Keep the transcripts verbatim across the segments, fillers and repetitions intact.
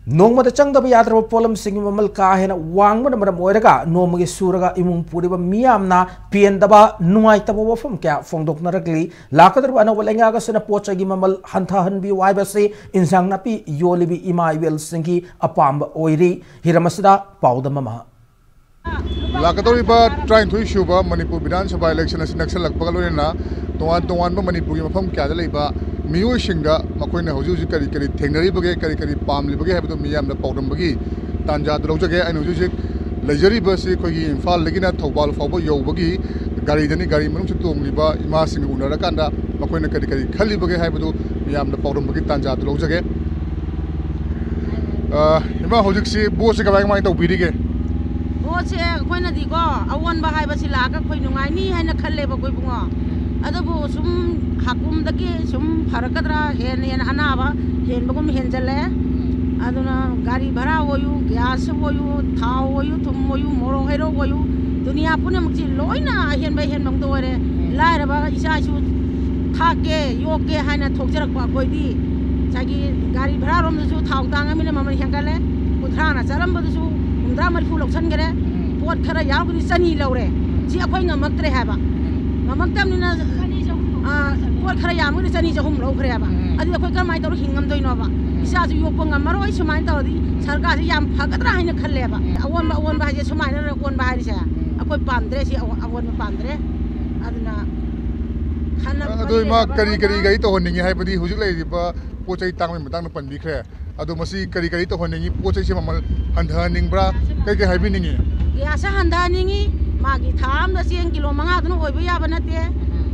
ꯅꯣꯡꯃꯗ ꯆꯪꯗꯕ ꯌꯥꯗ꯭ꯔꯕ ꯄꯣꯠꯂꯝꯁꯤꯡꯒꯤ ꯃꯃꯜ ꯀꯥ ꯍꯦꯟꯅ ꯋꯥꯡꯕꯅ ꯃꯔꯝ ꯑꯣꯏꯔꯒ ꯅꯣꯡꯃꯒꯤ ꯁꯨꯔꯒ ꯏꯃꯨꯡ ꯄꯨꯔꯤꯕ ꯃꯤꯌꯥꯝꯅ ꯄꯦꯟꯗꯕ, ꯅꯨꯡꯉꯥꯏꯇꯕ ꯋꯥꯐꯝ ꯀꯌꯥ ꯐꯣꯡꯗꯣꯛꯅꯔꯛꯂꯤ꯫ ꯂꯥꯛꯀꯗꯧꯔꯤꯕ ꯑꯅꯧꯕ ꯂꯩꯉꯥꯛ ꯑꯁꯤꯅ ꯄꯣꯠ ꯆꯩꯒꯤ ꯃꯃꯜ ꯍꯟꯊꯍꯟꯕꯤꯌꯨ ꯍꯥꯏꯕꯁꯤ ꯏꯟꯁꯥꯡ ꯅꯥꯄꯤ ꯌꯣꯜꯂꯤꯕꯤ ꯏꯃꯥ ꯏꯕꯦꯜꯁꯤꯡꯒꯤ ꯑꯄꯥꯝꯕ ꯑꯣꯏꯔꯤ꯫ ꯍꯤꯔꯝ ꯑꯁꯤꯗ ꯄꯥꯎꯗꯝ ꯑꯃ꯫ ꯂꯥꯛꯀꯗꯧꯔꯤꯕ ꯇꯔꯥꯅꯤꯊꯣꯏ ꯁꯨꯕ ꯃꯅꯤꯄꯨꯔ ꯕꯤꯙꯥꯟ ꯁꯚꯥ ꯏꯂꯦꯛꯁꯟ ꯑꯁꯤ ꯅꯛꯁꯜꯂꯛꯄꯒ ꯂꯣꯏꯅꯅ ꯇꯣꯉꯥꯟ ꯇꯣꯉꯥꯟꯕ ꯃꯅꯤꯄꯨꯔꯒꯤ ꯃꯐꯝ ꯀꯌꯥꯗ ꯂꯩꯕ ꯃꯤꯑꯣꯏꯁꯤꯡꯗ ꯃꯈꯣꯏꯅ ꯍꯧꯖꯤꯛ ꯍꯧꯖꯤꯛ ꯀꯔꯤ ꯀꯔꯤ ꯊꯦꯡꯅꯔꯤꯕꯒꯦ, ꯀꯔꯤ ꯀꯔꯤ ꯄꯥꯝꯂꯤꯕꯒꯦ ꯍꯥꯏꯕꯗꯨ ꯃꯤꯌꯥꯝꯗ ꯄꯥꯎꯗꯝꯕꯒꯤ ꯇꯥꯟꯖꯥꯗꯨ ꯂꯧꯖꯒꯦ꯫ ꯑꯩꯅ ꯍꯧꯖꯤꯛ ꯍꯧꯖꯤꯛ ꯂꯩꯖꯔꯤꯕꯁꯤ ꯑꯩꯈꯣꯏꯒꯤ ꯏꯝꯐꯥꯜꯗꯒꯤꯅ ꯊꯧꯕꯥꯜ ꯐꯥꯎꯕ ꯌꯧꯕꯒꯤ ꯒꯥꯔꯤꯗꯅꯤ꯫ ꯒꯥꯔꯤ ꯃꯅꯨꯡꯁꯨ ꯇꯣꯡꯂꯤꯕ ꯏꯃꯥꯁꯤꯡꯒ ꯎꯅꯔꯀꯥꯟꯗ ꯃꯈꯣꯏꯅ ꯀꯔꯤ ꯀꯔꯤ ꯈꯜꯂꯤꯕꯒꯦ ꯍꯥꯏꯕꯗꯨ ꯃꯤꯌꯥꯝꯗ ꯄꯥꯎꯗꯝꯕꯒꯤ ꯇꯥꯟꯖꯥꯗꯨ ꯂꯧꯖꯒꯦ꯫ ꯑ, ꯏꯃꯥ, ꯍꯧꯖꯤꯛꯁꯤ ꯚꯣꯠꯁꯤ ꯀꯃꯥꯏ ꯀꯃꯥꯏ ꯇꯧꯕꯤꯔꯤꯒꯦ? ꯚꯣꯠꯁꯦ ꯑꯩꯈꯣꯏꯅꯗꯤꯀꯣ, ꯑꯑꯣꯟꯕ ꯍꯥꯏꯕꯁꯤ ꯂꯥꯛꯑꯒ ꯑꯩꯈꯣꯏ ꯅꯨꯡꯉꯥꯏꯅꯤ ꯍꯥꯏꯅ ꯈꯜꯂꯦꯕꯀꯣ, ꯏꯕꯨꯡꯉꯣ꯫ ꯑꯗꯨꯕꯨ ꯁꯨꯝ ꯍꯥꯀꯨꯝꯗꯒꯤ ꯁꯨꯝ ꯐꯔꯛꯀꯗ꯭ꯔꯥ, ꯍꯦꯟꯅ ꯍꯦꯟꯅ ꯑꯅꯥꯕ ꯍꯦꯟꯕꯒꯨꯝ ꯍꯦꯟꯖꯜꯂꯛꯑꯦ꯫ ꯑꯗꯨꯅ ꯒꯥꯔꯤ ꯚꯔꯥ ꯑꯣꯏꯌꯨ, ꯒ꯭ꯌꯥꯁ ꯑꯣꯏꯌꯨ, ꯊꯥꯎ ꯑꯣꯏꯌꯨ, ꯊꯨꯝ ꯑꯣꯏꯌꯨ, ꯃꯣꯔꯣꯛ ꯍꯩꯔꯧ ꯑꯣꯏꯌꯨ, ꯗꯨꯅꯤꯌꯥ ꯄꯨꯝꯅꯃꯛꯁꯤ ꯂꯣꯏꯅ ꯑꯍꯦꯟꯕ ꯑꯍꯦꯟꯕ ꯑꯃꯗ ꯑꯣꯏꯔꯦ꯫ ꯂꯥꯏꯔꯕ ꯏꯆꯥ ꯏꯁꯨ ꯊꯥꯛꯀꯦ, ꯌꯣꯛꯀꯦ ꯍꯥꯏꯅ ꯊꯣꯛꯆꯔꯛꯄ ꯑꯩꯈꯣꯏꯗꯤ ꯉꯁꯥꯏꯒꯤ ꯒꯥꯔꯤ ꯚꯔꯥꯔꯣꯝꯗꯁꯨ ꯊꯥꯎ ꯇꯥꯡꯉꯃꯤꯅ ꯃꯃꯜ ꯍꯦꯟꯒꯠꯂꯦ꯫ ꯀꯨꯟꯊ꯭ꯔꯥꯅ ꯆꯠꯂꯝꯕꯗꯨꯁꯨ ꯍꯨꯝꯗ꯭ꯔꯥ ꯃꯔꯤꯐꯨ ꯂꯧꯁꯟꯈꯔꯦ꯫ ꯄꯣꯠ ꯈꯔ ꯌꯥꯎꯔꯒꯗꯤ ꯆꯅꯤ ꯂꯧꯔꯦ꯫ ꯁꯤ ꯑꯩꯈꯣꯏ ꯉꯝꯃꯛꯇ꯭ꯔꯦ ꯍꯥꯏꯕ꯫ ꯉꯝꯃꯛꯇꯕꯅꯤꯅ, ꯑꯥ, ꯄꯣꯠ ꯈꯔ ꯌꯥꯝꯃꯒꯗꯤ ꯆꯅꯤ ꯆꯍꯨꯝ ꯂꯧꯈ꯭ꯔꯦ ꯍꯥꯏꯕ꯫ ꯑꯗꯨꯗꯤ ꯑꯩꯈꯣꯏ ꯀꯔꯝꯍꯥꯏꯅ ꯇꯧꯔꯒ ꯍꯤꯡ ꯉꯝꯗꯣꯏꯅꯣꯕ? ꯏꯆꯥꯁꯨ ꯌꯣꯛꯄ ꯉꯝꯃꯔꯣꯏ ꯁꯨꯃꯥꯏꯅ ꯇꯧꯔꯗꯤ꯫ ꯁꯔꯀꯥꯔꯁꯤ ꯌꯥꯝ ꯐꯒꯗ꯭ꯔꯥ ꯍꯥꯏꯅ ꯈꯜꯂꯦꯕ꯫ ꯑꯑꯣꯟꯕ, ꯑꯑꯣꯟꯕ ꯍꯥꯏꯁꯦ ꯁꯨꯃꯥꯏꯅ ꯑꯑꯣꯟꯕ ꯍꯥꯏꯔꯤꯁꯦ ꯑꯩꯈꯣꯏ ꯄꯥꯝꯗ꯭ꯔꯦ, ꯁꯤ ꯑꯑꯣ-, ꯑꯑꯣꯟꯕ ꯄꯥꯝꯗ꯭ꯔꯦ꯫ ꯑꯗꯨꯅ ꯈꯟꯅꯕ ꯑꯗꯣ ꯀꯔꯤ ꯏꯃꯥ, ꯂꯩꯇꯕ ꯀꯔꯤ, ꯀꯔꯤ, ꯀꯔꯤ ꯇꯧꯍꯟꯅꯤꯡꯉꯤ? ꯍꯥꯏꯕꯗꯤ ꯍꯧꯖꯤꯛ ꯂꯩꯔꯤꯕ ꯄꯣꯠ ꯆꯩ ꯇꯥꯡꯕꯒꯤ ꯃꯇꯥꯡꯗ ꯄꯟꯕꯤꯈ꯭ꯔꯦ꯫ ꯑꯗꯣ ꯃꯁꯤ ꯀꯔꯤ, ꯀꯔꯤ ꯇꯧꯍꯟꯅꯤꯡꯉꯤ? ꯄꯣꯠ ꯆꯩꯁꯦ ꯃꯃꯜ ꯍꯟꯊꯍꯟꯅꯤꯡꯕ꯭ꯔꯥ? ꯀꯩ ꯀꯩ ꯍꯥꯏꯕꯤꯅꯤꯡꯉꯤ? ꯒ꯭ꯌꯥꯁꯁꯦ ꯍꯟꯊꯍꯟꯅꯤꯡꯉꯤ꯫ ꯃꯥꯒꯤ ꯊꯥ ꯑꯃꯗ ꯆꯦꯡ ꯀꯤꯂꯣ ꯃꯉꯥꯗꯨꯅ ꯑꯣꯏꯕ ꯌꯥꯕ ꯅꯠꯇꯦ꯫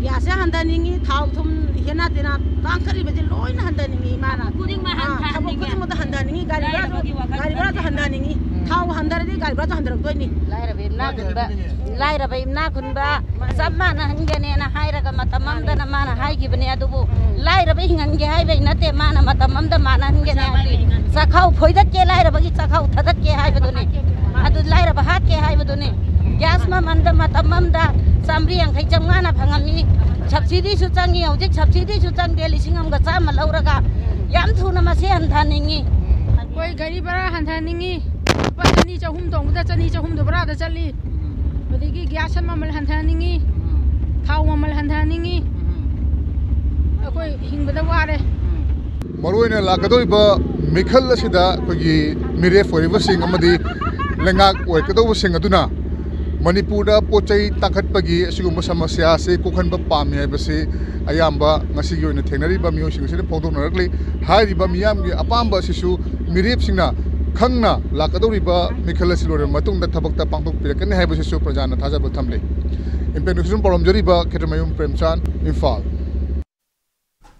ꯒ꯭ꯌꯥꯁꯁꯦ ꯍꯟꯊꯍꯟꯅꯤꯡꯉꯤ꯫ ꯊꯥꯎ ꯊꯨꯝ ꯍꯦꯟꯅ ꯇꯦꯟꯅ ꯇꯥꯡꯈꯠꯂꯤꯕꯁꯦ ꯂꯣꯏꯅ ꯍꯟꯊꯍꯟꯅꯤꯡꯉꯤ ꯏꯃꯥꯅ꯫ ꯊꯕꯛ ꯈꯨꯗꯤꯡꯃꯛ ꯑꯥ, ꯊꯕꯛ ꯍꯟꯊꯍꯟꯅꯤꯡꯉꯦ꯫ ꯈꯨꯗꯤꯡꯃꯛꯇ ꯍꯟꯊꯍꯟꯅꯤꯡꯉꯤ꯫ ꯒꯥꯔꯤ ꯚꯔꯥꯁꯨ, ꯂꯥꯏꯔꯕꯒꯤ ꯋꯥꯈꯜ ꯒꯥꯔꯤ ꯚꯔꯥꯁꯨ ꯈꯟꯕ꯫ ꯍꯟꯊꯍꯟꯅꯤꯡꯉꯤ꯫ ꯎꯝ꯫ ꯊꯥꯎ ꯍꯟꯊꯔꯗꯤ ꯒꯥꯔꯤ ꯚꯔꯥꯁꯨ ꯍꯟꯊꯔꯛꯇꯣꯏꯅꯤ꯫ ꯂꯥꯏꯔꯕ ꯏꯅꯥꯛ ꯈꯨꯟꯕ, ꯂꯥꯏꯔꯕ ꯏꯅꯥꯛ ꯈꯨꯟꯕ ꯆꯞ ꯃꯥꯟꯅꯍꯟꯒꯅꯦꯅ ꯍꯥꯏꯔꯒ ꯃꯇꯝ ꯑꯃꯗꯅ ꯃꯥꯅ ꯍꯥꯏꯈꯤꯕꯅꯦ꯫ ꯑꯗꯨꯕꯨ ꯂꯥꯏꯔꯕ ꯍꯤꯡꯍꯟꯒꯦ ꯍꯥꯏꯕꯩ ꯅꯠꯇꯦ, ꯃꯥꯅ ꯃꯇꯝ ꯑꯃꯗ ꯃꯥꯟꯅꯍꯟꯒꯅꯦ ꯍꯥꯏꯕꯗꯤ ꯆꯥꯛꯈꯥꯎ ꯐꯣꯏꯗꯠꯀꯦ, ꯂꯥꯏꯔꯕꯒꯤ ꯆꯥꯛꯈꯥꯎ ꯊꯥꯗꯠꯀꯦ ꯍꯥꯏꯕꯗꯨꯅꯤ꯫ ꯑꯗꯨ ꯂꯥꯏꯔꯕ ꯍꯥꯠꯀꯦ ꯍꯥꯏꯕꯗꯨꯅꯤ꯫ ꯒ꯭ꯌꯥꯁ ꯃꯃꯟꯗ ꯃꯇꯝ ꯑꯃꯗ ꯆꯥꯝꯃꯔꯤ ꯌꯥꯡꯈꯩ ꯆꯥꯝꯃꯉꯥꯅ ꯐꯪꯉꯝꯃꯤ꯫ ꯁꯕꯁꯤꯗꯤꯁꯨ ꯆꯪꯉꯤ, ꯍꯧꯖꯤꯛ ꯁꯕꯁꯤꯗꯤꯁꯨ ꯆꯪꯗꯦ, ꯂꯤꯁꯤꯡ ꯑꯃꯒ ꯆꯥꯝꯃ ꯂꯧꯔꯒ ꯌꯥꯝ ꯊꯨꯅ ꯃꯁꯤ ꯍꯟꯊꯍꯟꯅꯤꯡꯉꯤ꯫ ꯑꯩꯈꯣꯏ ꯒꯥꯔꯤ ꯚꯔꯥ ꯍꯟꯊꯍꯟꯅꯤꯡꯉꯤ꯫ ꯂꯨꯄꯥ ꯆꯅꯤ ꯆꯍꯨꯝ ꯇꯣꯡꯕꯗ ꯆꯅꯤ ꯆꯍꯨꯝꯗꯣ ꯚꯔꯥꯗ ꯆꯠꯂꯤ꯫ ꯑꯗꯒꯤ ꯒ꯭ꯌꯥꯁ ꯃꯃꯜ ꯍꯟꯊꯍꯟꯅꯤꯡꯉꯤ꯫ ꯊꯥꯎ ꯃꯃꯜ ꯍꯟꯊꯍꯟꯅꯤꯡꯉꯤ꯫ ꯑꯩꯈꯣꯏ ꯍꯤꯡꯕꯗ ꯋꯥꯔꯦ꯫ ꯃꯔꯨꯑꯣꯏꯅ ꯂꯥꯛꯀꯗꯧꯔꯤꯕ ꯃꯤꯈꯜ ꯑꯁꯤꯗ ꯑꯩꯈꯣꯏꯒꯤ ꯃꯤꯔꯦꯞ ꯑꯣꯏꯔꯤꯕꯁꯤꯡ ꯑꯃꯗꯤ ꯂꯩꯉꯥꯛ ꯑꯣꯏꯔꯛꯀꯗꯧꯕꯁꯤꯡ ꯑꯗꯨꯅ ꯃꯅꯤꯄꯨꯔꯗ ꯄꯣꯠ ꯆꯩ ꯇꯥꯡꯈꯠꯄꯒꯤ ꯑꯁꯤꯒꯨꯝꯕ ꯁꯃꯁ꯭ꯌꯥ ꯑꯁꯤ ꯀꯣꯛꯍꯟꯕ ꯄꯥꯝꯃꯤ ꯍꯥꯏꯕꯁꯤ ꯑꯌꯥꯝꯕ ꯉꯁꯤꯒꯤ ꯑꯣꯏꯅ ꯊꯦꯡꯅꯔꯤꯕ ꯃꯤꯑꯣꯏꯁꯤꯡ ꯑꯁꯤꯅ ꯐꯣꯡꯗꯣꯛꯅꯔꯛꯂꯤ꯫ ꯍꯥꯏꯔꯤꯕ ꯃꯤꯌꯥꯝꯒꯤ ꯑꯄꯥꯝꯕ ꯑꯁꯤꯁꯨ ꯃꯤꯔꯦꯞꯁꯤꯡꯅ ꯈꯪꯅ ꯂꯥꯛꯀꯗꯧꯔꯤꯕ ꯃꯤꯈꯜ ꯑꯁꯤ ꯂꯣꯏꯔꯕ ꯃꯇꯨꯡꯗ ꯊꯕꯛꯇ ꯄꯥꯡꯊꯣꯛꯄꯤꯔꯛꯀꯅꯤ ꯍꯥꯏꯕꯁꯤꯁꯨ ꯄ꯭ꯔꯖꯥꯅ ꯊꯥꯖꯕ ꯊꯝꯂꯤ꯫ ꯏꯝꯄꯦꯛ ꯅ꯭ꯌꯨꯁ ꯄꯥꯎꯔꯝꯖꯔꯤꯕ ꯈꯦꯇ꯭ꯔꯃꯌꯨꯝ ꯄ꯭ꯔꯦꯝꯆꯥꯟ, ꯏꯝꯐꯥꯜ꯫